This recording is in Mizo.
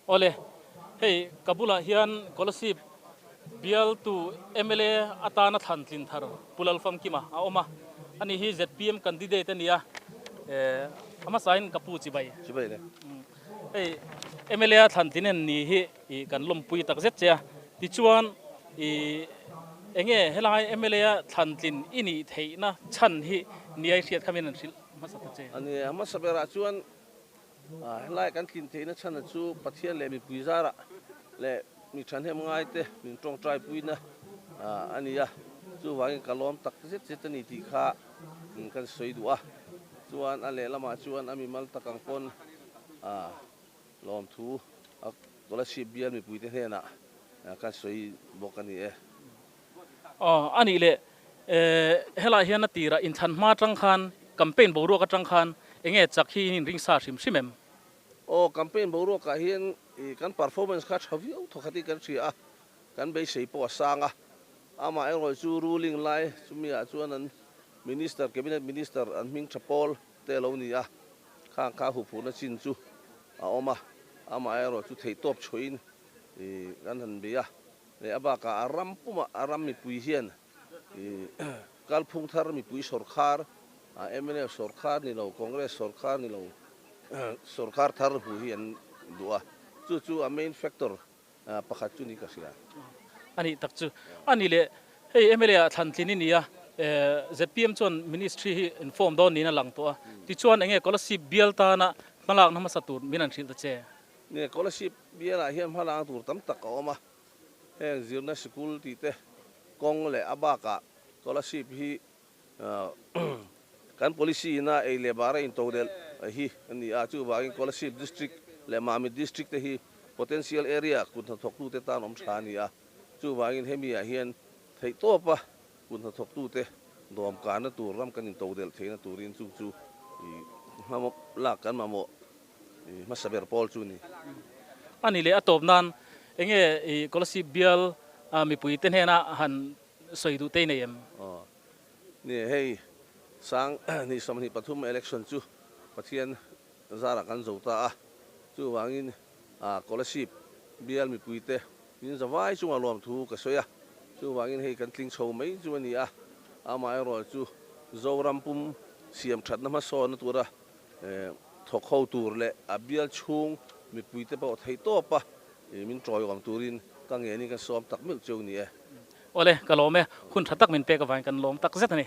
Awle, hei ka bulah hian Kolasib bialtu mla atana thlan tlin thar Pu Lalfamkima a awm a, ani hi zpm candidate a ni a, eh a hmasain ka pu chibai. Chibai le. Hei mla a thlan tlin en ni hi i kan lawmpui tak zet che a, tichuan i enge helai mla a thlan tlin i nih theihna chhan hi niai hriat kha min an hrilh hmasa ta che. A ni, a hmasa berah chuan Helai kan tlin theihna chhana chu Pathian leh mipui zarah leh mi thahnem ngaite min tawngtai puina a ni a, chuvangin ka lawm tak zet zet a ni tih kha kan sawi duh a. Chuan a lehlamah chuan a mimal tak ang pawn lawmthu a Kolasib bial mipuite hnenah kan sawi bawk a ni e. Aw, a nih leh, helaiah hian a tirah inthlan hma atang khan, campaign boruak atang khan enge chak hi in inring sa hrim hrim em? Aw, campaign boruakah hian kan performance kha tha viau thawkhat hi kan hria a, kan beisei pawh a sang a. Amaherawh chu ruling lai chumi ah chuan an minister, cabinet minister an hming tha pawl te a lo ni a, khang kha huphurhna chin chu a awm a. Amaherawh chu theihtawp chhuahin kan han bei a. Leh a bakah a ram pumah a ram mipui hian kalphung thar mipui sawrkhar, mnf sawrkhar ni lo, Congress sawrkhar ni lo, sawrkhar thar hmuh hi an duh a, chu chu a main factor pakhat chu niin ka hria. A nih tak chu. A nih leh hei mla ah thlan tlin i ni a, zpm chuan ministry hi in form dawn niin a lang tawh a, tichuan enge Kolasib bial tana hmalakna hmasa tur min han hrilh ta che? Nge Kolasib Bialah hian hmalak tur tam tak a awm a, heng zirna sikul tih te, kawng leh a bakah scholarship hi kan policy ina ei leh bara intodelh hi a ni a, chuvangin Kolasib District leh Mamit District te hi potential area kut hnathawktute tan awm tha a ni a, chuvangin hemi ah hian theihtawpa kut hnathawktute dawmkanna tur ram kan intodelh theihna turin chung chu hmalak kan mamawh. Hmasa ber pawl chu ni. A ni leh a tawp nan enge i Kolasib bial mipui te hnena han sawi duh te nei em? Aw ni hei sang ni 23 election chu Pathian zarah kan zo ta a, chuvangin Kolasib bial mipui te min zavai chunga lawm thu ka sawi a, chuvangin hei kan tling chho mai chu a ni a, amaherawh chu Zoram pum siam thatna hmasawnna tura Thawk ho tur leh a bial chhung mipuite pawh theih tawp a, min tawiawm turin ka ngenin ka sawm tak meuh cheu ni e. Awle, ka lawm e. Hun tha tak min pek avangin kan lawm tak zet a ni.